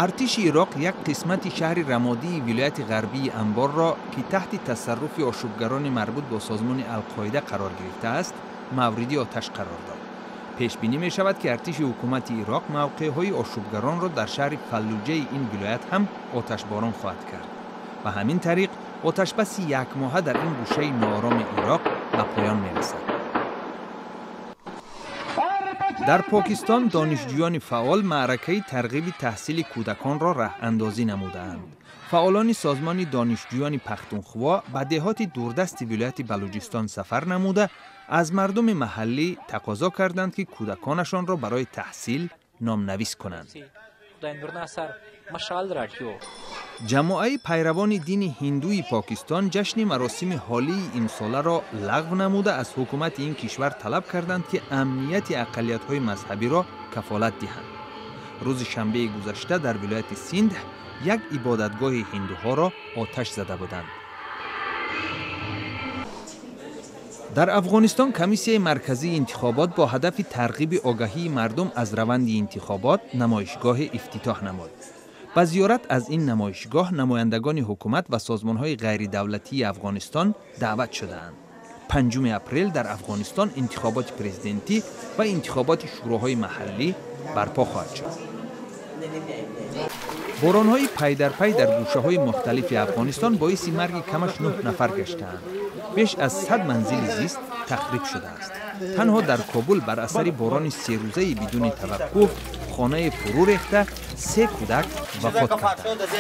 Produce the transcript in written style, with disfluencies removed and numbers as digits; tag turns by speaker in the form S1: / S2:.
S1: Артиши Ироқ як қисмати шаҳри Рамодии вилояти ғарбии Анборро, ки таҳти тасарруфи ошӯбгарони марбут бо созмони Алқоида қарор гирифтааст, мавриди оташ қарор дод. Пешбинӣ мешавад, ки артиши ҳукумати Ироқ мавқеъҳои ошӯбгаронро дар шаҳри Фаллуҷаи ин вилоят ҳам оташборон хоҳад кард. Ба ҳамин тариқ оташбаси якмоҳа дар ин гӯшаи ноороми Ироқ ба поён мерасад. Дар Покистон донишҷӯёни фаъол маъракаи тарғиби таҳсили кӯдаконро раҳандозӣ намудаанд. Фаъолони созмони донишҷӯёни Пахтунхво ба деҳоти дурдасти вилояти Балуҷистон сафар намуда, аз мардуми маҳаллӣ тақозо карданд, ки кӯдаконашонро барои таҳсил номнавис кунанд. Ҷамоаи пайравони дини ҳиндуи Покистон ҷашни маросими ҳолии имсоларо лағв намуда, аз ҳукумати ин кишвар талаб карданд, ки амнияти ақаллиятҳои мазҳабиро кафолат диҳанд. Рӯзи шанбеи гузашта дар вилояти Синдҳ як ибодатгоҳи ҳиндуҳоро оташ зада буданд. Дар Афғонистон Комиссияи марказии интихобот бо ҳадафи тарғиби огаҳии мардум аз раванди интихобот намоишгоҳе ифтитоҳ намуд. Ба зиёрат аз ин намоишгоҳ намояндагони ҳукумат ва созмонҳои ғайридавлатии Афғонистон даъват шудаанд. 5 апрел дар Афғонистон интихоботи президентӣ ва интихоботи шӯроҳои маҳаллӣ барпо хоҳад шуд. Боронҳои пайдарпай дар гӯшаҳои мухталифи Афғонистон боиси марги камаш 9 нафар гаштаанд. Беш аз 100 манзили зист тахриб шудааст. Танҳо дар Кобул бар асари борони серӯзаи бидуни таваққуф хонаи фурӯ рехта, се кӯдак вафот карданд.